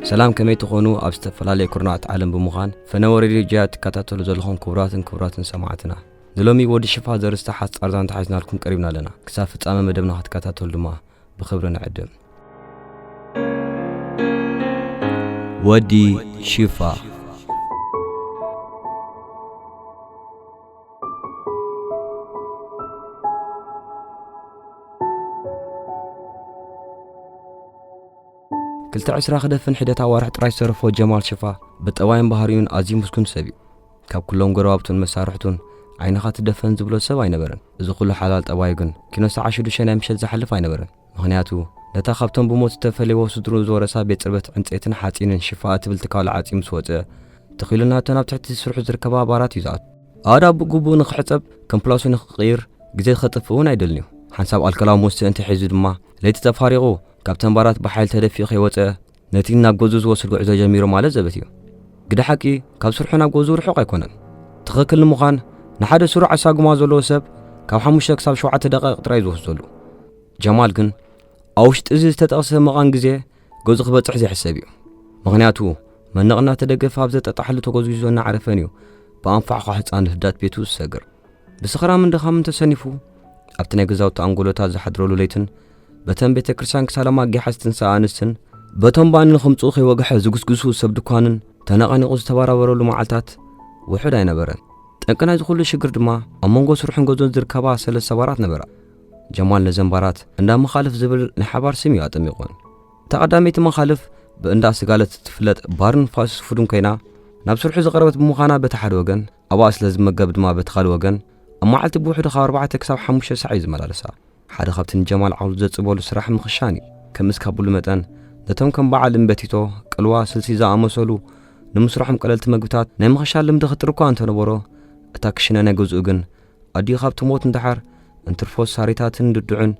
ሰላም፣ ከመይ ትኾኑ? ኣብ ዝተፈላለየ ኩርናዓት ዓለም ብምዃን ፈነወ ሬድዮ ጃያ ትከታተሉ ዘለኹም ክቡራትን ክቡራትን ሰማዕትና፣ ንሎሚ ወዲ ሽፋ ዘርእስታ ሓጻር ዛንታ ሒዝናልኩም ቀሪብና ኣለና። ክሳብ ፍጻመ መደብና ክትከታተሉ ድማ ብኽብሪ ንዕድም። ወዲ ሽፋ። ክልተ ዕስራ ክደፍን ሒደት ኣዋርሕ ጥራይ ዝተረፎ ጀማል ሽፋ ብጠባዩን ባህሪኡን ኣዝዩ ምስጉን ሰብ እዩ። ካብ ኩሎም ጎረባብቱን መሳርሕቱን ዓይንኻ ትደፈን ዝብሎ ሰብ ኣይነበረን። እዚ ኩሉ ሓላል ጠባዩ ግን ኪኖ ሰዓት ሽዱሽተ ናይ ምሸት ዝሓልፍ ኣይነበረን። ምኽንያቱ ነታ ካብቶም ብሞት ዝተፈለይዎ ስድርኡ ዝወረሳ ቤት ጽርበት ዕንጸይትን ሓጺንን ሽፋ እትብል ትካል ዓጽዩ ምስ ወጸ፣ ተኺሉናተን ኣብ ትሕቲ ስርሑ ዝርከባ ባራት እዩ ዝኣቱ። ኣእዳው ብግቡእ ንኽሕጸብ ከም ፕላሱ ንኽቕይር ግዜ ከጥፍእ እውን ኣይደልን እዩ። ሓንሳብ ኣልኮላዊ መስተ እንተሒዙ ድማ ለይቲ ተፋሪቑ ካብተን ባራት ብሓይሊ ተደፊኡ ከይወጸ ነቲ ናብ ገዝኡ ዝወስድ ጉዕዞ ጀሚሩ ማለት ዘበት እዩ። ግደ ሓቂ ካብ ስርሑ ናብ ገዝኡ ርሑቕ ኣይኮነን። ትኽክል ንምዃን ንሓደ ስሩዕ ኣሳጉማ ዘለዎ ሰብ ካብ ሓሙሽተ ክሳብ ሸውዓተ ደቃይቕ ጥራይ ዝወስደሉ። ጀማል ግን ኣብ ውሽጢ እዚ ዝተጠቕሰ መቓን ግዜ ገዝኡ ክበጽሕ ዘይሕሰብ እዩ። ምኽንያቱ መንደቕ እናተደገፈ ኣብ ዘጠጣሕሉ ተጎዝጒዞ እናዓረፈን እዩ ብኣንፋሕኳሕታ ንህዳት ቤቱ ዝሰግር። ብስኽራምን ድኻምን ተሰኒፉ ኣብቲ ናይ ገዛውቲ ኣንጎሎታት ዝሓድረሉ ለይትን በተን ቤተ ክርስቲያን ክሳሎም ኣጊሓ ዝትንስኣ ኣንስትን በቶም ባኒ ንኽምጽኡ ከይወግሐ ዝጉስጉሱ ሰብ ድኳንን ተነቓኒቑ ዝተባራበረሉ መዓልታት ውሑድ ኣይነበረን። ጠንቂ ናይዚ ኩሉ ሽግር ድማ ኣብ መንጎ ስርሑን ገዝኡን ዝርከባ ሰለስተ ባራት ነበራ። ጀማል ነዘን ባራት እንዳ መኻልፍ ዝብል ናይ ሓባር ስም እዩ ኣጠሚቑወን። እታ ቀዳመይቲ መኻልፍ ብእንዳ ስጋለት እትፍለጥ ባርን ፋስት ፉድን ኮይና፣ ናብ ስርሑ ዝቐረበት ብምዃና በቲ ሓደ ወገን ኣብኣ ስለ ዝመገብ ድማ በቲ ካልእ ወገን ኣብ መዓልቲ ብውሕዱ ካብ ኣርባዕተ ክሳብ ሓሙሽተ ሳዕ እዩ ዝመላለሳ። ሓደ ካብቲ ንጀማል ዓውዱ ዘጽበሉ ስራሕ ምኽሻን እዩ። ከም እስካቡሉ መጠን ነቶም ከም በዓል እምበቲቶ፣ ቅልዋ፣ ስልሲ ዝኣመሰሉ ንምስርሖም ቀለልቲ መግብታት ናይ ምኽሻን ልምዲ ክጥር እኳ እንተነበሮ፣ እታ ክሽነ ናይ ገዝኡ ግን ኣዲኡ ካብቲ ሞት ንደሓር እንትርፎ ሳሪታትን ድዱዕን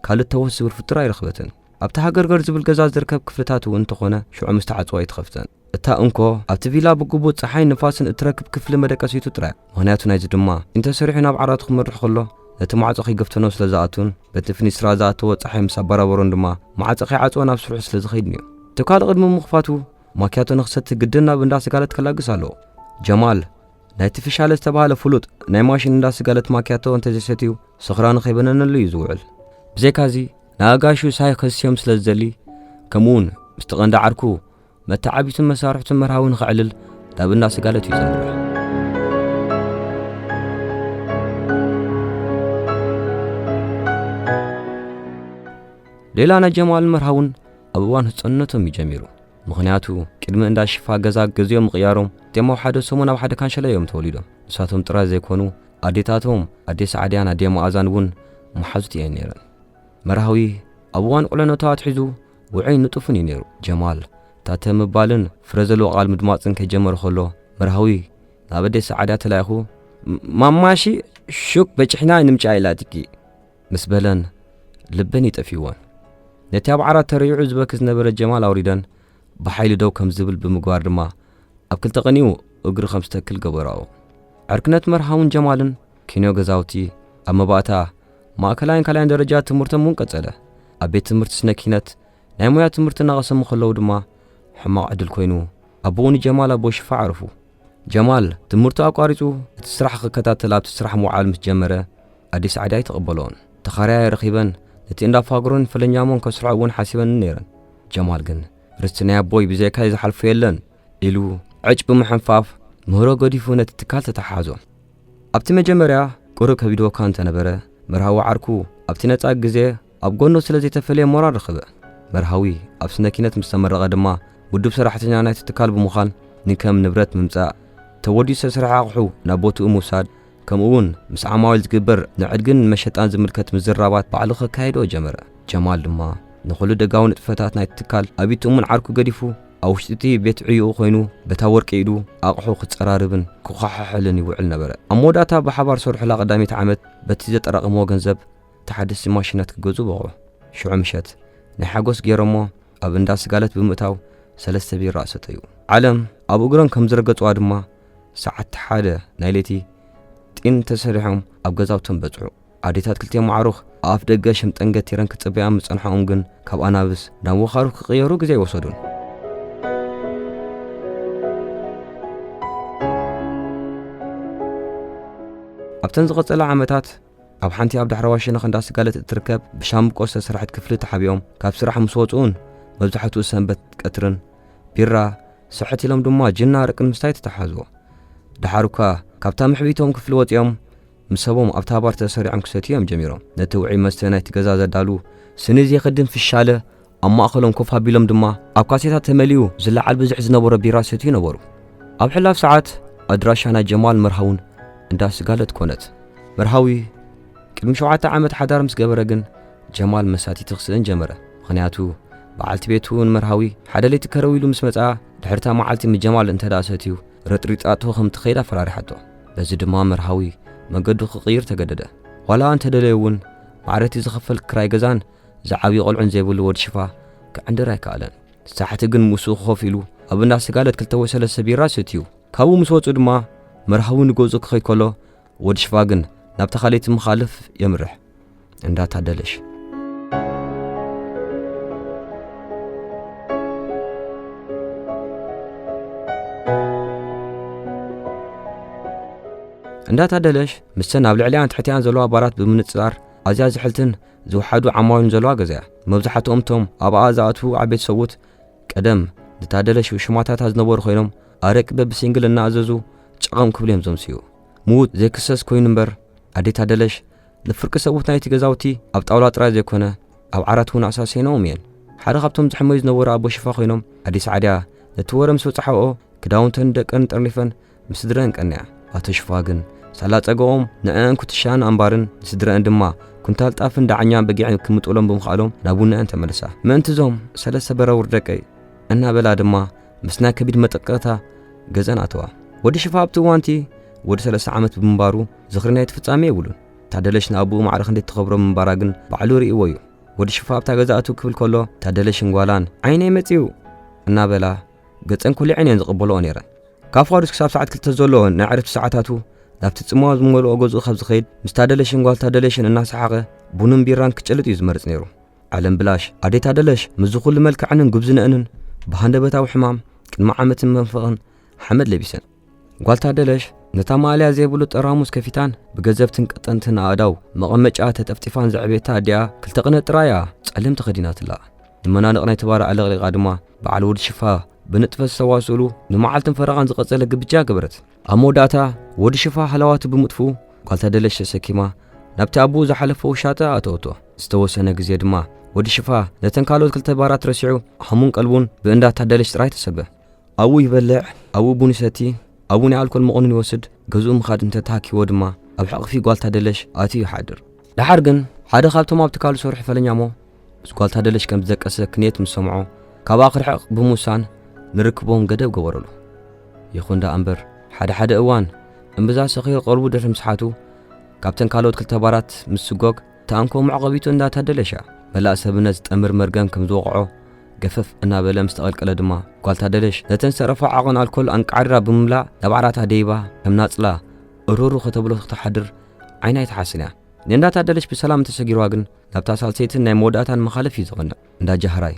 ካልእ ተወስ ዝብል ፍጡር ኣይረኽበትን። ኣብቲ ሃገርገር ዝብል ገዛ ዝርከብ ክፍልታት እውን እንተኾነ ሽዑ ምስ ተዓጽዋ ኣይትኸፍተን። እታ እንኮ ኣብቲ ቪላ ብግቡእ ጸሓይ ንፋስን እትረክብ ክፍሊ መደቀሲቱ ጥራይ። ምኽንያቱ ናይዚ ድማ እንተሰሪሑ ናብ ዓራቱ ክመርሕ ከሎ ነቲ ማዕጾ ከይገፍተኖ ስለ ዝኣቱን በቲ ፍኒስትራ ዝኣተዎ ጸሓይ ምስ ኣበራበሮን ድማ ማዕጾ ከይዓጽወ ናብ ስርሑ ስለ ዝኸይድን እዩ። ትካል ቅድሚ ምኽፋቱ ማክያቶ ንኽሰቲ ግድን ናብ እንዳ ስጋለት ከላግስ ኣለዎ። ጀማል ናይቲ ፊሻለ ዝተባህለ ፍሉጥ ናይ ማሽን እንዳ ስጋለት ማክያቶ እንተዘይሰትዩ ስኽራኑ ከይበነነሉ እዩ ዝውዕል። ብዘይካዚ ንኣጋይሹ ሳይ ከስዮም ስለ ዝደሊ፣ ከምኡውን ምስቲ ቀንዲ ዓርኩ መተዓቢቱን መሳርሕቱን መርሃዊ ንኸዕልል ናብ እንዳ ስጋለት እዩ ዘምርሕ። ሌላ ናይ ጀማልን መርሃውን ኣብ እዋን ህጸንነቶም እዩ ጀሚሩ። ምኽንያቱ ቅድሚ እንዳ ሽፋ ገዛ ገዚኦም ምቕያሮም እቲኦም ኣብ ሓደ ሰሙን ኣብ ሓደ ካንሸላ እዮም ተወሊዶም። ንሳቶም ጥራይ ዘይኮኑ ኣዴታቶም ኣዴ ሰዓድያን ኣዴ መኣዛን እውን መሓዙት እየን ነይረን። መርሃዊ ኣብ እዋን ቁልዕነቱ ኣትሒዙ ውዑይ ንጡፍን እዩ ነይሩ። ጀማል ታተ ምባልን ፍረ ዘለዎ ቃል ምድማፅን ከይጀመረ ከሎ መርሃዊ ናብ ኣዴ ሰዓድያ ተላኢኹ፣ "ም-፣ ማማሺ ሹክ በጭሕና ንምጫ ኢላትኪ" ምስ በለን ልበን ይጠፊወን። ነቲ ኣብ ዓራት ተረይዑ ዝበኪ ዝነበረ ጀማል ኣውሪደን ብሓይሊ ደው ከም ዝብል ብምግባር ድማ ኣብ ክልተ ቀኒኡ እግሪ ከም ዝተክል ገበራኦ። ዕርክነት መርሃውን ጀማልን ኪንዮ ገዛውቲ ኣብ መባእታ ማእከላይን ካልኣይን ደረጃ ትምህርቶም እውን ቀጸለ። ኣብ ቤት ትምህርቲ ስነ ኪነት ናይ ሞያ ትምህርቲ እናቐሰሙ ከለዉ ድማ ሕማቕ ዕድል ኮይኑ ኣቦኡ ንጀማል ኣቦ ሽፋ ዓረፉ። ጀማል ትምህርቱ ኣቋሪጹ እቲ ስራሕ ክከታተል ኣብቲ ስራሕ ምውዓል ምስ ጀመረ ኣዲስ ዓዲ ኣይተቐበሎን። ተኻርያ ረኺበን ነቲ እንዳ ፋግሮን ፈለኛሞን ከስርሖ እውን ሓሲበን ነይረን። ጀማል ግን ርስቲ ናይ ኣቦይ ብዘይካይ ዝሓልፎ የለን ኢሉ ዕጭ ብምሕንፋፍ ምህሮ ገዲፉ ነቲ ትካል ተተሓሓዞ። ኣብቲ መጀመርያ ቁሩብ ከቢድወካ እንተነበረ መርሃዊ ዓርኩ ኣብቲ ነጻ ግዜ ኣብ ጎኖ ስለ ዘይተፈለየ ሞራል ረኸበ። መርሃዊ ኣብ ስነ ኪነት ምስ ተመረቐ ድማ ውዱብ ሰራሕተኛ ናይቲ ትካል ብምዃን ንከም ንብረት ምምጻእ፣ ተወዲኡ ዝተሰርሐ ኣቕሑ ናብ ቦትኡ ምውሳድ፣ ከምኡ እውን ምስ ዓማዊል ዝግበር ንዕድግን መሸጣን ዝምልከት ምዝርራባት ባዕሉ ከካየዶ ጀመረ። ጀማል ድማ ንኹሉ ደጋዊ ንጥፈታት ናይቲ ትካል ኣብ ኢድ እቲ እሙን ዓርኩ ገዲፉ ኣብ ውሽጢ እቲ ቤት ዕዮኡ ኮይኑ በታ ወርቂ ኢዱ ኣቕሑ ክጸራርብን ክኳሓሕልን ይውዕል ነበረ። ኣብ መወዳእታ ብሓባር ዝሰርሑላ ቀዳመይቲ ዓመት በቲ ዘጠራቐምዎ ገንዘብ ተሓደስቲ ማሽናት ክገዝኡ በቕዑ። ሽዑ ምሸት ናይ ሓጎስ ገይሮሞ ኣብ እንዳ ስጋለት ብምእታው ሰለስተ ቢራ ሰተዩ። ዓለም ኣብ እግሮም ከም ዝረገጽዋ ድማ ሰዓት ሓደ ናይ ለይቲ ጢን ተሰሪሖም ኣብ ገዛውቶም በጽሑ። ኣዴታት ክልቲኦም ኣዕሩኽ ኣፍ ደገ ሽምጠን ገቲረን ክጽበያ ምጸንሐኦም ግን ካብ ኣናብስ ናብ ወኻሩ ክቕየሩ ግዜ ኣይወሰዱን። ኣብተን ዝቐጸላ ዓመታት ኣብ ሓንቲ ኣብ ዳሕረዋይ ሸነኽ እንዳ ስጋለት እትርከብ ብሻምብቆ ዝተሰርሐት ክፍሊ ተሓቢኦም ካብ ስራሕ ምስ ወጽኡን መብዛሕትኡ ሰንበት ቀትርን ቢራ፣ ስሕት ኢሎም ድማ ጅና ኣረቅን ምስታይ ተተሓዝዎ። ደሓር እኳ ካብታ ምሕቢቶም ክፍሊ ወጺኦም ምስ ሰቦም ኣብታ ባር ተሰሪዖም ክሰትዩ እዮም ጀሚሮም። ነቲ ውዑይ መስተ ናይቲ ገዛ ዘዳሉ ስኒ ዘይኸድን ፍሻለ ኣብ ማእኸሎም ኮፍ ኣቢሎም ድማ ኣብ ካሴታት ተመሊኡ ዝለዓል ብዝሒ ዝነበሮ ቢራ ሰትዩ ነበሩ። ኣብ ሕላፍ ሰዓት ኣድራሻ ናይ ጀማል መርሃውን እንዳ ስጋለት ኮነት። መርሃዊ ቅድሚ ሸውዓተ ዓመት ሓዳር ምስ ገበረ ግን ጀማል መሳቲቲ ክስእን ጀመረ። ምኽንያቱ በዓልቲ ቤቱ ንመርሃዊ ሓደ ለይቲ ከረው ኢሉ ምስ መጽኣ ድሕርታ መዓልቲ ምስ ጀማል እንተ ደኣ ሰትዩ ረጥሪጣቶ ከም ትኸይድ ኣፈራሪሓቶ። በዚ ድማ መርሃዊ መገዱ ክቕይር ተገደደ። ዋላ እንተደለየ እውን ማዕረቲ ዝኸፈል ክራይ ገዛን ዝዓብዩ ቆልዑን ዘይብሉ ወዲ ሽፋ ክዕንድር ኣይከኣለን። ሳሕቲ ግን ምስኡ ኮፍ ኢሉ ኣብ እንዳ ስጋለት ክልተ ወይ ሰለስተ ቢራ ሰትዩ። ካብኡ ምስ ወጹ ድማ መርሃዊ ንገዝኡ ክኸይድ ከሎ ወዲ ሽፋ ግን ናብታ ካልኣይቲ መኻልፍ የምርሕ። እንዳ ታደለሽ። እንዳ ታደለሽ ምስተን ኣብ ልዕሊኣን ትሕቲኣን ዘለዋ ባራት ብምንጽጻር ኣዝያ ዝሕልትን ዝወሓዱ ዓማዊልን ዘለዋ ገዛ እያ። መብዛሕትኦም እቶም ኣብኣ ዝኣትዉ ዓበይቲ ሰብኡት ቀደም ንታደለሽ ሽማታታ ዝነበሩ ኮይኖም ኣረቂ በብሲንግል እናኣዘዙ ጨቐም ክብሉ እዮም ዘምስዩ። ምዉት ዘይክሰስ ኮይኑ እምበር ኣዴ ታደለሽ ንፍርቂ ሰብኡት ናይቲ ገዛውቲ ኣብ ጣውላ ጥራይ ዘይኮነ ኣብ ዓራት እውን ኣሳሰይነዎም እየን። ሓደ ካብቶም ዝሕመዩ ዝነበሩ ኣቦ ሽፋ ኮይኖም ኣዴ ሰዓድያ ነቲ ወረ ምስ በጻሕኦ ክዳውንተን ደቀን ጠርኒፈን ምስ ስድረአን ቀንያ። ኣቶ ሽፋ ግን ሳላ ጸገኦም ንዕአን ኩትሻን ኣምባርን ንስድረአን ድማ ኩንታል ጣፍን ዳዕኛን በጊዕን ክምጥሎም ብምኽኣሎም ናብ ውነአን ተመልሳ። ምእንቲ እዞም ሰለስተ በረውር ደቀይ እናበላ ድማ ምስ ናይ ከቢድ መጠቀታ ገዘን ኣተዋ። ወዲ ሽፋ ኣብቲ እዋንቲ ወዲ ሰለስተ ዓመት ብምንባሩ ዝኽሪ ናይቲ ፍጻሜ የብሉን። ታደለሽ ንኣቦኡ ማዕረ ክንደይ ትኸብሮ ምንባራ ግን ባዕሉ ርእይዎ እዩ። ወዲ ሽፋ ኣብታ ገዛ እትው ክብል ከሎ ታደለሽን ጓላን ዓይነይ መጺኡ እናበላ ገጸን ኩሊዐን እየን ዝቕበልኦ ነይረን። ካብ ፋዱስ ክሳብ ሰዓት ክልተ ዘሎ ናይ ዕረፍቲ ሰዓታቱ ናብቲ ጽምዋ ዝመልኦ ገዝኡ ካብ ዝኸይድ ምስ ታደለሽን ጓል ታደለሽን እናሰሓቐ ቡንን ቢራን ክጭልጥ እዩ ዝመርጽ ነይሩ። ዓለም ብላሽ ኣዴ ታደለሽ ምስዚ ኩሉ መልክዐንን ጉብዝነአንን ብሃንደበታዊ ሕማም ቅድሚ ዓመትን መንፈቕን ሓመድ ለቢሰን። ጓል ታደለሽ ነታ ማእለያ ዘይብሉ ጠራሙስ ከፊታን ብገዘብትን ቀጠንትን ኣእዳው መቐመጫኣ ተጠፍጢፋን ዘዕቤታ ኣዲኣ ክልተ ቅነ ጥራይ እያ ጸሊም ተኸዲናትላ። ንመናንቕ ናይቲ ባር ኣለቕሊቓ ድማ በዓል ወዲ ሽፋ ብንጥፈት ዝተዋስእሉ ንመዓልትን ፈረቓን ዝቐጸለ ግብጃ ገበረት። ኣብ መወዳእታ ወዲ ሽፋ ሃለዋቱ ብምጥፍኡ ጓል ታደለሽ ተሰኪማ ናብቲ ኣቦኡ ዝሓለፎ ውሻጠ ኣተወቶ። ዝተወሰነ ግዜ ድማ ወዲ ሽፋ ነተን ካልኦት ክልተ ባራት ረሲዑ ሃሙን ቀልቡን ብእንዳ ታደለሽ ጥራይ ተሰበ። ኣብኡ ይበልዕ፣ ኣብኡ ቡን ይሰቲ፣ ኣብኡ ናይ ኣልኮል መቑንን ይወስድ፣ ገዝኡ ምኻድ እንተተሃኪዎ ድማ ኣብ ሕቕፊ ጓል ታደለሽ ኣትዩ ይሓድር። ደሓር ግን ሓደ ካብቶም ኣብ ትካሉ ዝሰርሑ ፈለኛሞ ምስ ጓል ታደለሽ ከም ዝደቀሰ ክንየት ምስ ሰምዖ ካብኣ ክርሕቕ ብምውሳን ንርክቦም ገደብ ገበረሉ። ይኹን ደኣ እምበር ሓደ ሓደ እዋን እምብዛ ሰኺሩ ቀልቡ ድሕሪ ምስሓቱ ካብተን ካልኦት ክልተ ባራት ምስ ስጎግ ተኣንኮ መዕቆቢቱ እንዳ ታደለሽ እያ። መላእ ሰብነት ዝጠምር መርገም ከም ዝወቕዖ ገፈፍ እናበለ ምስ ተቐልቀለ ድማ ጓል ታደለሽ ነተን ዝተረፋ ዓቐን ኣልኮል ኣንቃዕሪራ ብምምላእ ናብ ዓራታ ደይባ ከም ናጽላ እሩሩ ከተብሎ ክትሓድር ዓይና ኣይትሓስን እያ። ንእንዳ ታደለሽ ብሰላም እንተሰጊርዋ ግን ናብታ ሳልሰይትን ናይ መወዳእታን መኻልፍ እዩ ዘቕንዕ። እንዳ ጃህራይ።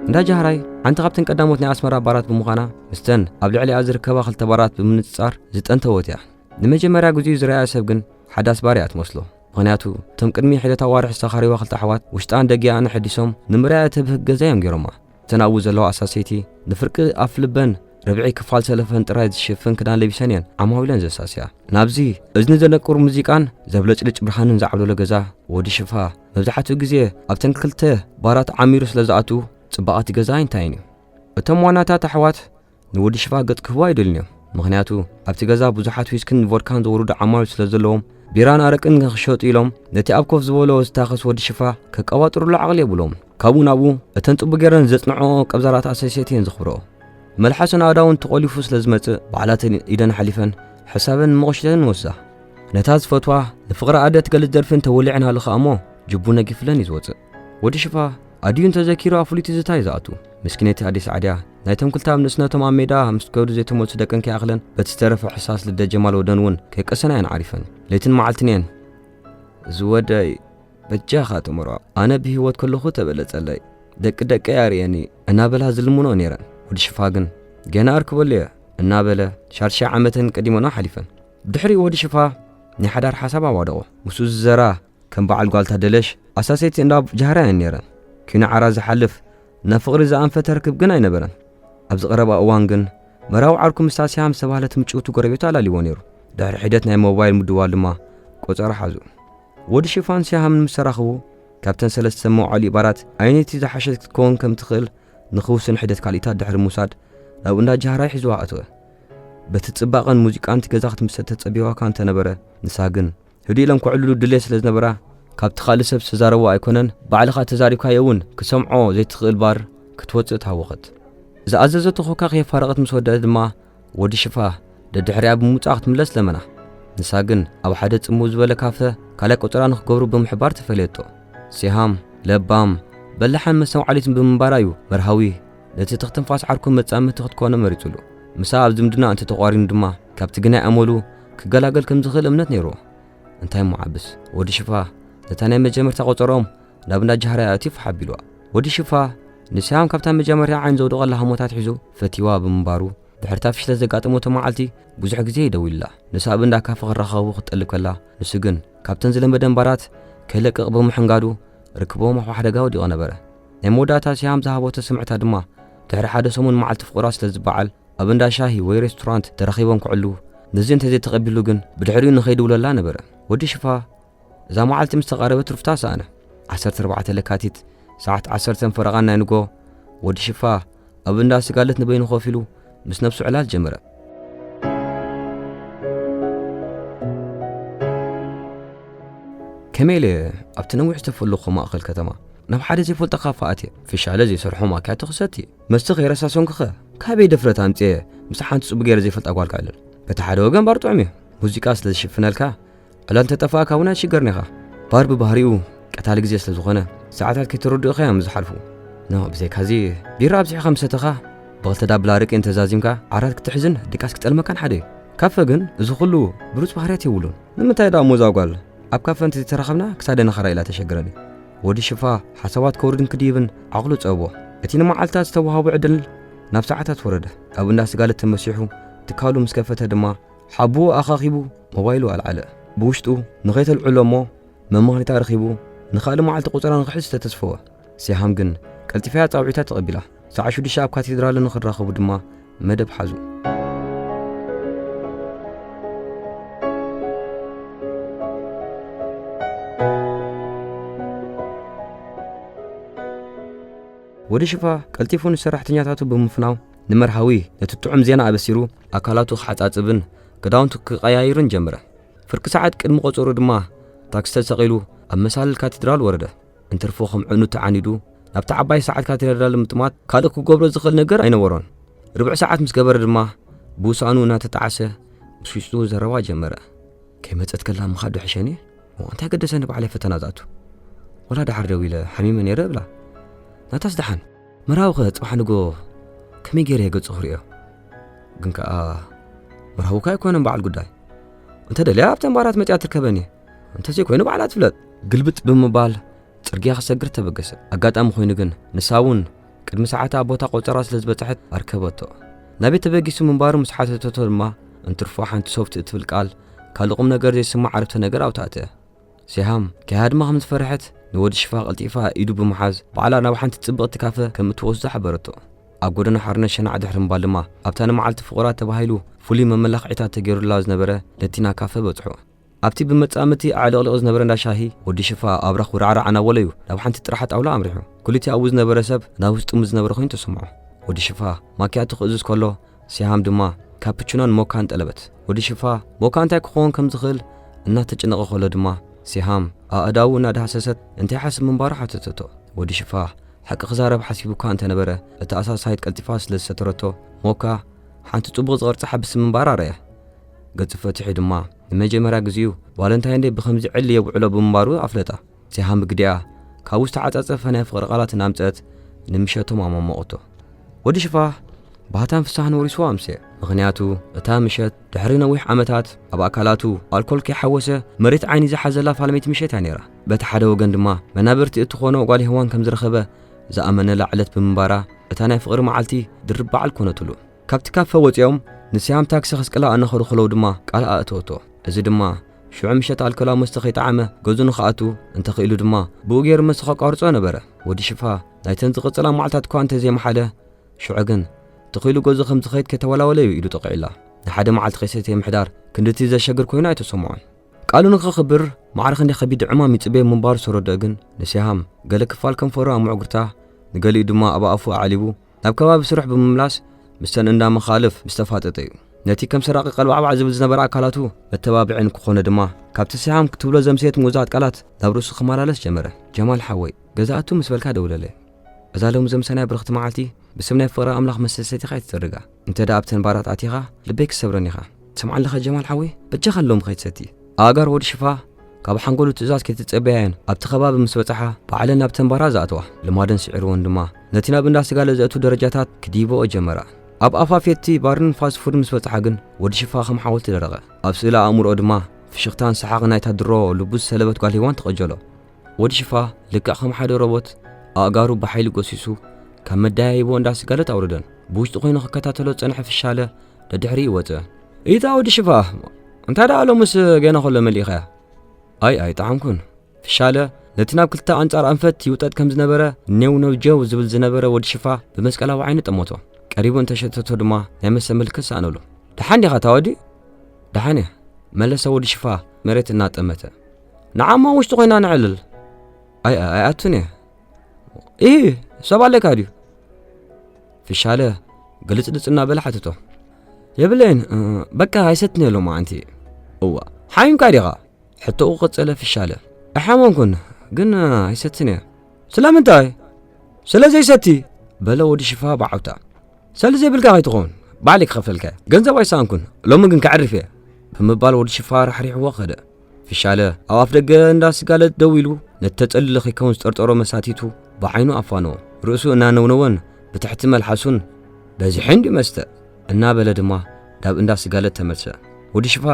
እንዳ ጃህራይ ሓንቲ ካብተን ቀዳሞት ናይ ኣስመራ ባራት ብምዃና ምስተን ኣብ ልዕሊኣ ዝርከባ ክልተ ባራት ብምንጽጻር ዝጠንተወት እያ። ንመጀመርያ ግዜኡ ዝረኣያ ሰብ ግን ሓዳስ ባር እያ ትመስሎ። ምኽንያቱ እቶም ቅድሚ ሒደት ኣዋርሕ ዝተኻሪዋ ክልተ ኣሕዋት ውሽጣን ደጊኣን ኣሐዲሶም ንምርኣያ ተብህግ ገዛ እዮም ገይሮማ። እተን ኣብኡ ዘለዋ ኣሳሰይቲ ንፍርቂ ኣፍ ልበን ርብዒ ክፋል ሰለፈን ጥራይ ዝሽፍን ክዳን ለቢሰን እየን ዓማዊለን ዘሳስያ። ናብዚ እዝኒ ዘነቁር ሙዚቃን ዘብለጭልጭ ብርሃንን ዝዓብለሎ ገዛ ወዲ ሽፋ መብዛሕትኡ ግዜ ኣብተን ክልተ ባራት ዓሚሩ ስለ ዝኣቱ ጽባቐ እቲ ገዛ ኣይንታይን እዩ። እቶም ዋናታት ኣሕዋት ንወዲ ሽፋ ገጽ ክህቡ ኣይደልን እዮም። ምኽንያቱ ኣብቲ ገዛ ብዙሓት ዊስክን ቮድካን ዘውርዱ ዓማዊል ስለ ዘለዎም ቢራን ኣረቅን ክሸጡ ኢሎም ነቲ ኣብ ኮፍ ዝበሎ ዝታኸስ ወዲ ሽፋ ከቀባጥሩሉ ዓቕሊ የብሎም። ካብኡ ናብኡ እተን ጽቡቅ ገይረን ዘጽንዖ ቀብዛራት ኣሰሴት እየን ዘኽብርኦ። መልሓስን ኣእዳውን ተቖሊፉ ስለ ዝመጽእ ባዕላተን ኢደን ሓሊፈን ሕሳበን መቑሽተን ወስዳ። ነታ ዝፈትዋ ንፍቕሪ ኣደ ትገልጽ ደርፊ እንተወሊዕናሉ ከኣ እሞ ጅቡ ነጊፍለን እዩ ዝወጽእ። ወዲ ሽፋ ኣድዩ እንተዘኪሩ ኣፍሉይቲ ዝታይ ዝኣቱ። ምስኪነይቲ ኣዲስ ዓድያ ናይቶም ክልተ ኣብ ንእስነቶም ኣብ ሜዳ ምስ ከዱ ዘይተመልሱ ደቀን ከይኣኽለን በቲ ዝተረፈ ሕሳስ ልደ ጀማል ወደን እውን ከይቀሰና እየን ዓሪፈን። ለይትን መዓልትን እየን እዚ ወደይ በጃኻ ተመርዖ ኣነ ብህይወት ከለኹ ተበለጸለይ ደቂ ደቀይ ኣርእየኒ እናበላ ዝልምኖ ነይረን። ወዲ ሽፋ ግን ገና ኣርክበሉ እየ እናበለ ሻርሻ ዓመተን ቀዲሞና ሓሊፈን። ብድሕሪኡ ወዲ ሽፋ ናይ ሓዳር ሓሳብ ኣዋደቑ። ምስኡ ዝዘራ ከም በዓል ጓልታ ደለሽ ኣሳሰይቲ እንዳ ጃህራ እየን ነይረን። ኪኖ ዓራ ዝሓልፍ ናብ ፍቕሪ ዝኣንፈተ ርክብ ግን ኣይነበረን። ኣብዚ ቀረባ እዋን ግን መራዊ ዓርኩ ምስታ ሲሃም ዝተባህለት ምጭውቲ ጎረቤቱ ኣላሊዎ ነይሩ። ድሕሪ ሒደት ናይ ሞባይል ምድዋል ድማ ቆጸራ ሓዙ። ወዲ ሽፋን ሲሃምን ምስ ተራኽቡ ካብተን ሰለስተ መውዓሊ ባራት ኣየነይቲ ዝሓሸት ክትከውን ከም ትኽእል ንኽውስን ሒደት ካልኢታት ድሕሪ ምውሳድ ናብ እንዳ ጃህራይ ሒዝዋ ኣተወ። በቲ ጽባቐን ሙዚቃን እቲ ገዛ ክትምሰጥ ተጸቢዋካ እንተነበረ፣ ንሳ ግን ህድእ ኢለን ክዕልሉ ድሌት ስለ ዝነበራ፣ ካብቲ ካልእ ሰብ ዝተዛረቦ ኣይኮነን፣ ባዕልኻ ተዛሪብካዮ እውን ክሰምዖ ዘይትኽእል ባር ክትወጽእ ተሃወኸት። ዝኣዘዘቶ ኮካ ከየፋረቐት ምስ ወደአት ድማ፣ ወዲ ሽፋ ደድሕሪኣ ብምውጻእ ክትምለስ ለመና። ንሳ ግን ኣብ ሓደ ጽምው ዝበለ ካፈ ካልኣይ ቆጸራ ንኽገብሩ ብምሕባር ተፈልየቶ። ሲሃም፣ ለባም፣ በላሕን መስተውዓሊትን ብምንባራ እዩ መርሃዊ ነቲ ትኽትንፋስ ዓርኩ መጻምድቲ ክትኮኖ መሪጹሉ። ምሳ ኣብ ዝምድና እንተተቋሪኑ ድማ፣ ካብቲ ግናይ ኣመሉ ክገላገል ከም ዝኽእል እምነት ነይርዎ። እንታይ እሞ ዓብስ፣ ወዲ ሽፋ ነታ ናይ መጀመርታ ቆጸሮም ናብ እንዳ ጃህራይ ኣእትዩ ፋሕ ኣቢልዋ። ወዲ ሽፋ ንሲሃም ካብታ መጀመርያ ዓይን ዘውደቐላ ህሞታት ሒዙ ፈትይዋ ብምንባሩ፣ ድሕሪታ ፍሽለት ዘጋጠመቶ መዓልቲ ብዙሕ ግዜ ይደውልላ። ንሳ ኣብ እንዳ ካፈ ክራኸቡ ክትጠልብ ከላ፣ ንሱ ግን ካብተን ዝለመደ እምባራት ከይለቅቕ ብምሕንጋዱ፣ ርክቦም ኣብ ሓደጋ ወዲቑ ነበረ። ናይ መወዳእታ ሲሃም ዝሃቦ ተስምዕታ ድማ፣ ድሕሪ ሓደ ሰሙን መዓልቲ ፍቑራ ስለ ዝበዓል፣ ኣብ እንዳ ሻሂ ወይ ሬስቶራንት ተራኺቦም ክዕልዉ፣ ነዚ እንተዘይተቐቢሉ ግን ብድሕሪኡ ንኸይድውለላ ነበረ። ወዲ ሽፋ እዛ መዓልቲ ምስ ተቓረበት ሩፍታ ሰኣነ። ዓሰርተ ኣርባዕተ ለካቲት ሰዓት ዓሰርተ ፈረቓን ናይ ንጎ፣ ወዲ ሽፋ ኣብ እንዳ ስጋለት ንበይኑ ኮፍ ኢሉ ምስ ነብሱ ዕላል ጀመረ። ከመይ ኢለ ኣብቲ ነዊሕ ዝተፈለኹ ማእኸል ከተማ ናብ ሓደ ዘይፈልጦ ካፈ ኣትየ፣ ፍሻለ ዘይሰርሖ ማክያቶ ክሰቲ፣ መስተ ከይረሳሰንኩኸ ካበይ ድፍረት ኣምፅየ ምስ ሓንቲ ፅቡቅ ገይረ ዘይፈልጣ ጓል ክዕልል? በቲ ሓደ ወገን ባር ጥዑም እዩ፣ ሙዚቃ ስለ ዝሽፍነልካ፣ ዕላል እንተጠፋእካ እውን ኣይትሽገርን ኢኻ። ባር ብባህሪኡ ቀታሊ ግዜ ስለ ዝኾነ፣ ሰዓታት ከይተረድእኻ እዮም ዝሓልፉ። ኖ፣ ብዘይካዚ፣ ቢራ ኣብዚሕኻ ምስ ሰተኻ፣ ብኽልተ ዳብል ኣረቂ እንተዛዚምካ፣ ዓራት ክትሕዝን ድቃስ ክጠልመካን ሓደ እዩ። ካፈ ግን እዚ ኩሉ ብሉጽ ባህርያት የብሉን። ንምንታይ ደኣ ሞዛ ጓል ኣብ ካፈ እንተዘይተራኸብና ክሳደ ነኸራ ኢላ ተሸግረኒ። ወዲ ሽፋ ሓሳባት ከውርድን ክድይብን ዓቕሉ ጸቦ። እቲ ንመዓልታት ዝተዋህቦ ዕድል ናብ ሰዓታት ወረደ። ኣብ እንዳ ስጋለት ተመሲሑ ትካሉ ምስ ከፈተ ድማ፣ ሓቡኡ ኣኻኺቡ ሞባይሉ ኣልዓለ። ብውሽጡ ንኸይተልዕሎ እሞ መመኽኒታ ረኺቡ ንኻልእ መዓልቲ ቆጸራ ንኽሕዝ ዝተተስፈወ። ሲሃም ግን ቀልጢፋ እያ ጻውዒታ ተቐቢላ። ሰዓት ሽዱሽተ ኣብ ካቴድራል ንኽራኸቡ ድማ መደብ ሓዙ። ወዲ ሽፋ ቀልጢፉ ንሰራሕተኛታቱ ብምፍናው ንመርሃዊ ነቲ ጥዑም ዜና ኣበሲሩ ኣካላቱ ክሓጻጽብን ክዳውንቱ ክቐያይርን ጀመረ። ፍርቂ ሰዓት ቅድሚ ቆጸሩ ድማ ታክሲ ተሰቒሉ ኣብ መሳልል ካቴድራል ወረደ። እንትርፎ ከም ዕኑ ተዓኒዱ ናብታ ዓባይ ሰዓት ካቴድራል ምጥማት ካልእ ክገብሮ ዝኽእል ነገር ኣይነበሮን። ርብዒ ሰዓት ምስ ገበረ ድማ ብውሳኑ እናተጣዓሰ ምስ ውሽጡ ዘረባ ጀመረ። ከይመጸት ከላ ምኻድ ዶ ሕሸኒ? እሞ እንታይ ገደሰኒ ባዕለይ ፈተና ዝኣቱ? ወላ ደሓር ደው ኢለ ሓሚመ ነይረ እብላ። ናታስ ደሓን። መርሃዊ ኸ ጽባሕ ንጎ ከመይ ገይረ እየ ገጹ ክርእዮ? ግን ከኣ መርሃዊ እኳ ኣይኮነን በዓል ጉዳይ። እንተ ደልያ ኣብተን ባራት መጺኣ ትርከበኒ። እንተዘይኮይኑ ባዕላ ትፍለጥ። ግልብጥ ብምባል ጽርግያ ክሰግር ተበገሰ። ኣጋጣሚ ኮይኑ ግን ንሳ እውን ቅድሚ ሰዓታ ኣብ ቦታ ቆጸራ ስለ ዝበጽሐት ኣርከበቶ። ናበይ ተበጊሱ ምንባሩ ምስ ሓተተቶ ድማ እንትርፎ ሓንቲ ሶፍት እትብል ቃል ካልእ ቁም ነገር ዘይስማዕ ዓረፍተ ነገር ኣውታእተ። ሲሃም ከይሃድማ ከም ዝፈርሐት ንወዲ ሽፋ ቀልጢፋ ኢዱ ብምሓዝ ባዕላ ናብ ሓንቲ ጽብቕቲ ካፈ ከም እትወስዶ ሓበረቶ። ኣብ ጎደና ሓርነት ሸናዕ ድሕሪ ምባል ድማ ኣብታ ንመዓልቲ ፍቑራት ተባሂሉ ፍሉይ መመላኽዒታት ተገይሩላ ዝነበረ ለቲና ካፈ በጽሑ። ኣብቲ ብመጻምቲ ኣዕለቕሊቑ ዝነበረ እንዳ ሻሂ ወዲ ሽፋ ኣብራኽ ውራዕራዕ እናበለዩ ናብ ሓንቲ ጥራሓ ጣውላ ኣምሪሑ። ኩሊቲ ኣብኡ ዝነበረ ሰብ ናብ ውስጡ ምስ ዝነበረ ኮይኑ ተሰምዖ። ወዲ ሽፋ ማኪያቶ ክእዝዝ ከሎ ሲሃም ድማ ካፕቹኖን ሞካን ጠለበት። ወዲ ሽፋ ሞካ እንታይ ክኸውን ከም ዝኽእል እናተጨነቐ ከሎ ድማ ሲሃም ኣእዳዉ እናዳህሰሰት እንታይ ሓስብ ምንባሩ ሓተተቶ። ወዲ ሽፋ ሓቂ ክዛረብ ሓሲቡ እኳ እንተነበረ፣ እታ ኣሳሳይት ቀልጢፋ ስለ ዝሰተረቶ ሞካ ሓንቲ ጽቡቕ ዝቐርጻ ሓብሲ ምንባራ ረኣየ። ገጹ ፈቲሑ ድማ ንመጀመርያ ግዜኡ ቫለንታይን ደይ ብኸምዚ ዕል የብዕሎ ብምንባሩ ኣፍለጣ። ሲሃም ብግዲኣ ካብኡ ዝተዓጻጸፈ ናይ ፍቕሪ ቃላት እናምጸት ንምሸቶም ኣሟሞቐቶ። ወዲ ሽፋ ባህታን ፍስሃን ወሪስዎ ኣምስየ። ምኽንያቱ እታ ምሸት ድሕሪ ነዊሕ ዓመታት ኣብ ኣካላቱ ኣልኮል ከይሓወሰ መሬት ዓይኒ ዝሓዘላ ፋልመይቲ ምሸት እያ ነይራ። በቲ ሓደ ወገን ድማ መናብርቲ እትኾኖ ጓል ሄዋን ከም ዝረኸበ ዝኣመነላ ዕለት ብምንባራ፣ እታ ናይ ፍቕሪ መዓልቲ ድርብ በዓል ኮነትሉ። ካብቲ ካፈ ወጺኦም ንሲሃም ታክሲ ከስቅላ ኣነኸሩ ከለዉ ድማ ቃል ኣእተወቶ። እዚ ድማ ሽዑ ምሸት ኣልኮላዊ መስተ ከይጠዓመ ገዙ ንኽኣቱ፣ እንተኽኢሉ ድማ ብኡ ገይሩ መስተ ከቋርጾ ነበረ። ወዲ ሽፋ ናይተን ዝቕጽላ መዓልታት እኳ እንተዘይመሓለ፣ ሽዑ ግን ተኺሉ ገዙ ከም ዝኸይድ ከተወላወለ እዩ ኢሉ ጠቂዑላ። ንሓደ መዓልቲ ከይሰተየ ምሕዳር ክንድቲ ዘሸግር ኮይኑ ኣይተሰምዖን። ቃሉ ንኸኽብር ማዕረ ክንደይ ከቢድ ዕማም ይጽበዮ ምንባሩ ዝተረድኦ ግን ንሲሃም ገለ ክፋል ከንፈሩ ኣብ ምዕጉርታ ንገሊኡ ድማ ኣብ ኣፉ ኣዕሊቡ ናብ ከባቢ ስርሑ ብምምላስ ምስተን እንዳ መኻልፍ ምስ ተፋጠጠ እዩ። ነቲ ከም ሰራቒ ቀልባዕባዕ ዝብል ዝነበረ ኣካላቱ መተባብዒ ንክኾነ ድማ ካብቲ ሲሃም ክትብሎ ዘምሰየት ምውዛት ቃላት ናብ ርእሱ ክመላለስ ጀመረ። ጀማል ሓወይ፣ ገዛ ኣቱ ምስ በልካ ደውለለይ። እዛ ሎሚ ዘምሰናያ ብርኽቲ መዓልቲ ብስም ናይ ፍቕሪ ኣምላኽ መሰሰቲኻ ኣይትጸርጋ። እንተ ደኣ ኣብተን ባራት ኣቲኻ ልበይ ክሰብረን ኢኻ። ትሰምዓ ኣለኻ ጀማል ሓወይ? በጃኻ ሎሚ ከይትሰቲ። ኣእጋር ወዲ ሽፋ ካብ ሓንጎሉ ትእዛዝ ከይተጸበያየን ኣብቲ ከባቢ ምስ በጽሓ ባዕለን ናብተን ባራት ዝኣተዋ። ልማደን ስዒርወን ድማ ነቲ ናብ እንዳ ስጋለ ዘእቱ ደረጃታት ክድይበኦ ጀመራ። ኣብ ኣፋፌቲ ባርን ፋስት ፉድ ምስ በጽሓ ግን ወዲ ሽፋ ከም ሓወልቲ ደረቐ። ኣብ ስእሊ ኣእምሮኡ ድማ ፍሽኽታን ሰሓቕ ናይታ ድሮ ልቡ ዝሰለበት ጓል ሄዋን ተቐጀሎ። ወዲ ሽፋ ልክዕ ከም ሓደ ሮቦት ኣእጋሩ ብሓይሊ ጎሲሱ ካብ መደያይቦ እንዳ ስጋለት ኣውረደን። ብውሽጢ ኮይኑ ክከታተሎ ዝጸንሐ ፍሻለ ደድሕሪኡ ወጸ። "ኢታ ወዲ ሽፋ፣ እንታይ ደኣ ሎምስ ገና ከሎ መሊእኻያ?" "ኣይ ኣይጠዓምኩን." ፍሻለ ነቲ ናብ ክልተ ኣንጻር ኣንፈት ይውጠጥ ከም ዝነበረ ኔው ኔው ጀው ዝብል ዝነበረ ወዲ ሽፋ ብመስቀላዊ ዓይኒ ጠመቶ። ቀሪቡ እንተሸተቶ ድማ ናይ መስተ ምልክት ሰኣነሉ። "ደሓን ዲኻ እታ ወዲ?" "ደሓን እየ," መለሰ ወዲ ሽፋ መሬት እናጠመተ። "ንዓማ ውሽጢ ኮይና ንዕልል." "ኣይ ኣይኣቱን እየ." "ኢሂ፣ ሰብ ኣለካ ድዩ?" ፍሻለ ግልጽልጽ እናበለ ሓተቶ። "የብለይን፣ እ፣ በቃ ኣይሰትን እየ ሎማዓንቲ." "እዋ፣ ሓሚምካ ዲኻ?" ሕቶኡ ቀጸለ ፍሻለ። "ኣይሓመምኩን፣ ግን ኣይሰትን እየ." "ስለምንታይ?" "ስለ ዘይሰቲ?" በለ ወዲ ሽፋ ብዓውታ። "ሰሊ ዘይብልካ ከይትኸውን፣ ባዕለይ ክኸፍለልካ እየ። ገንዘብ ኣይሰኣንኩን፣ ሎሚ ግን ከዕርፍ እየ." ብምባል ወዲ ሽፋ ራሕሪሕዎ ከደ። ፍሻለ ኣብ ኣፍ ደገ እንዳ ስጋለት ደው ኢሉ ነቲ ተጸሊሉ ከይከውን ዝጠርጠሮ መሳቲቱ ብዓይኑ ኣፋነዎ። ርእሱ እናነውነወን ብትሕቲ መልሓሱን "በዚሑ እንድዩ መስተ" እናበለ ድማ ናብ እንዳ ስጋለት ተመልሰ። ወዲ ሽፋ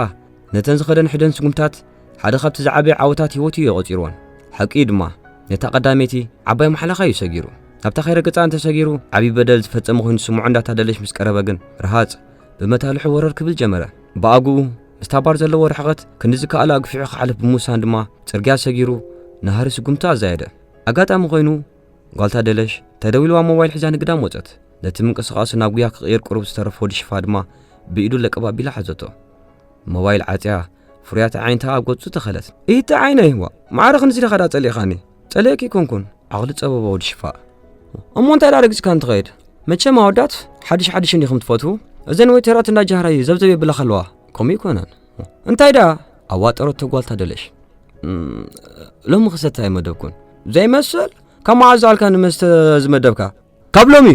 ነተን ዝኸደን ሕደን ስጉምታት ሓደ ካብቲ ዝዓበየ ዓወታት ህይወቱ እዩ ቆጺርወን። ሓቂ እዩ ድማ፣ ነታ ቀዳመይቲ ዓባይ ማሕለኻ እዩ ሰጊሩ። ናብታ ከይረገጻ እንተሰጊሩ ዓቢ በደል ዝፈጸመ ኮይኑ ዝስምዖ እንዳታደለሽ ምስ ቀረበ ግን፣ ረሃጽ ብመታልሑ ወረር ክብል ጀመረ። ብኣግኡ ምስታ ባር ዘለዎ ርሕቐት ክንዲ ዝከኣሎ ኣግፊሑ ክሓልፍ ብምውሳን ድማ፣ ጽርግያ ሰጊሩ ናህሪ ስጉምቱ ኣዛየደ። ኣጋጣሚ ኮይኑ፣ ጓልታ ደለሽ ተደዊልዋ ሞባይል ሒዛ ንግዳም ወጸት። ነቲ ምንቅስቓሱ ናብ ጉያ ክቕይር ቁሩብ ዝተረፈ ወዲ ሽፋ ድማ ብኢዱ ለቀብ ኣቢላ ሓዘቶ። ሞባይል ዓጽያ፣ ፍሩያት ኣዒንታ ኣብ ገጹ ተኸለት። "ኢቲ ዓይነይ፣ ዋ፣ ማዕረ ክንዚ ዲኻ ደኣ ጸሊእኻኒ?" "ጸሊእኪ ኣይኮንኩን," ዓቕሊ ጸበባ ወዲ ሽፋ። "እሞ እንታይ ደኣ ረጊጽካ እንትኸይድ? መቸም ኣወዳት ሓድሽ ሓድሽ እንዲኹም ትፈትዉ? እዘን ወይተራት እንዳ ጃህራይ ዘብዘብ የብላ ከለዋ፣ ከምኡ ይኮነን። እንታይ ደኣ?" ኣዋጠረቶ ጓልታ ደለሽ። "እም፣ ሎሚ ክሰቲ ኣይመደብኩን። ዘይመስል፣ ካብ መዓዝ ኣልካ ንመስተ ዝመደብካ?" "ካብ ሎሚ!"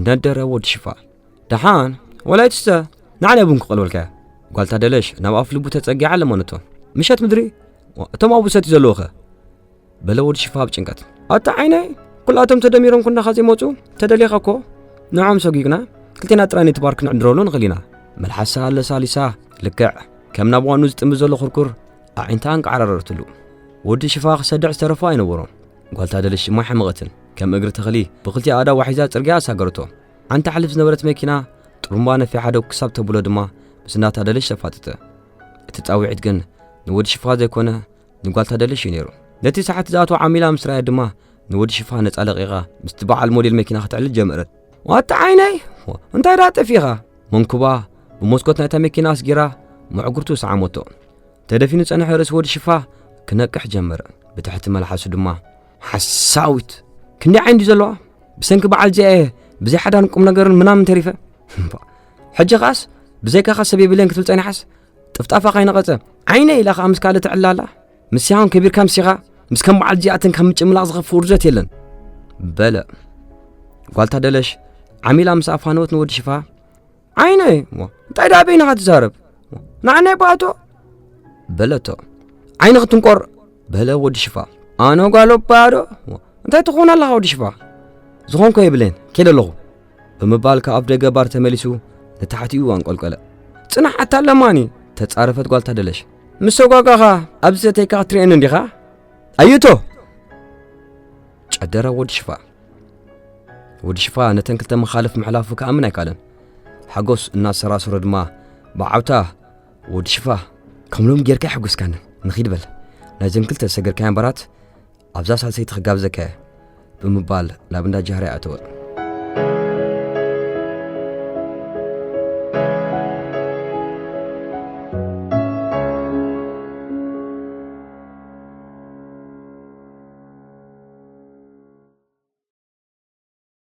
ነደረ ወዲ ሽፋ። "ደሓን፣ ወላ ኣይትስተ፣ ንዓናይ ቡን ክቐልወልካ እያ?" ጓልታ ደለሽ ናብ ኣፍ ልቡ ተጸጊዓ ለመነቶ። "ምሸት ምድሪ፣ እቶም ኣብኡ ሰትዩ ዘለዉ ኸ?" በለ ወዲ ሽፋ ብጭንቀት። "ኣታ ዓይነይ፣ ኩላቶም ተደሚሮም ክንዳኻ ዘይመጹ፣ ተደሊኻ እኮ ንዖም ሰጒግና፣ ክልቴና ጥራይ ነቲ ባር ክንዕድረሉ ንኽእል ኢና።" መልሓሳ ኣለሳሊሳ፣ ልክዕ ከም ናብ ዋኑ ዝጥምት ዘሎ ኩርኩር፣ ኣዒንታ ኣንቃዕራረርትሉ። ወዲ ሽፋ ክሰድዕ ዝተረፎ ኣይነበሮን። ጓልታ ደለሽ ድማ ኣይሓመቐትን። ከም እግሪ ተኽሊ ብኽልቲኣ ኣእዳዋ ሒዛ ጽርግያ ኣሳገረቶ። ሓንቲ ሓልፍ ዝነበረት መኪና ጥሩምባ ነፊሓ ደው ክሳብ ተብሎ ድማ ምስ ናታ ደለሽ ተፋጠጠ። እቲ ጻውዒት ግን ንወዲ ሽፋ ዘይኮነ ንጓልታ ደለሽ እዩ ነይሩ። ነቲ ሰዓት ዝኣትዎ ዓሚላ ምስ ረኣየ ድማ ንወዲ ሽፋ ነጻ ለቒቓ ምስቲ በዓል ሞዴል መኪና ክትዕልል ጀመረት። "ዋታ ዓይነይ፣ እንታይ ደኣ ጠፊኻ?" መንኩባ ብመስኮት ናይታ መኪና ኣስጊራ መዕጉርቱ ሰዓመቶ። ተደፊኑ ጸንሐ ርእሲ ወዲ ሽፋ ክነቅሕ ጀመረ። ብትሕቲ መልሓሱ ድማ፣ "ሓሳዊት! ክንደይ ዓይኒ ድዩ ዘለዋ? ብሰንኪ በዓል እዚኣ እየ ብዘይ ሓዳን ቁም ነገርን ምናምን ተሪፈ። እምባ፣ ሕጂ ኸኣስ ብዘይካኻ ሰብ የብለይን ክትብል ጸኒሓስ፣ ጥፍጣፋ ከይነቐጸ፣ ዓይነ ኢላ ኸኣ ምስ ካልእ ትዕላላ። ምስያኹም ከቢርካ ምስኻ፣ ምስ ከም በዓል እዚኣተን ካብ ምጭምላቕ ዝኸፍእ ውርደት የለን." በለ። ጓልታ ደለሽ ዓሚላ ምስ ኣፋነወት ንወዲ ሽፋ፣ "ዓይነይ፣ እሞ እንታይ ደኣ በይንኻ ትዛረብ? ንዓናይ ባእቶ?" በለቶ። "ዓይኒ ክትንቆር!" በለ ወዲ ሽፋ። "ኣነ ጓል ኣባ ዶ? እንታይ ትኸውን ኣለኻ ወዲ ሽፋ?" "ዝኾንኩ የብለይን፣ ከይደ ኣለኹ።" ብምባል ካብ ኣፍ ደገ ባር ተመሊሱ ንታሕቲኡ ኣንቆልቀለ። "ጽናሕ ኣታ ለማኒ!" ተጻረፈት ጓልታ ደለሽ። "ምስ ሰጓጓኻ ኣብዚ ሰተይካ ክትርእየኒ እንዲኻ? ኣዩቶ!" ኣደራ ወዲ ሽፋ። ወዲ ሽፋ ነተን ክልተ መኻልፍ ምሕላፉ ክኣምን ኣይከኣለን። ሓጎስ እናሰራሰሮ ድማ ብዓውታ፣ ወዲ ሽፋ፣ ከም ሎሚ ጌርካ የሐጉስካኒ። ንኺድ በል፣ ናይዘን ክልተ ዝሰገርካየን ባራት ኣብዛ ሳልሰይቲ ክጋብዘካ እየ ብምባል ናብ እንዳ ጃህርያ ኣተወ።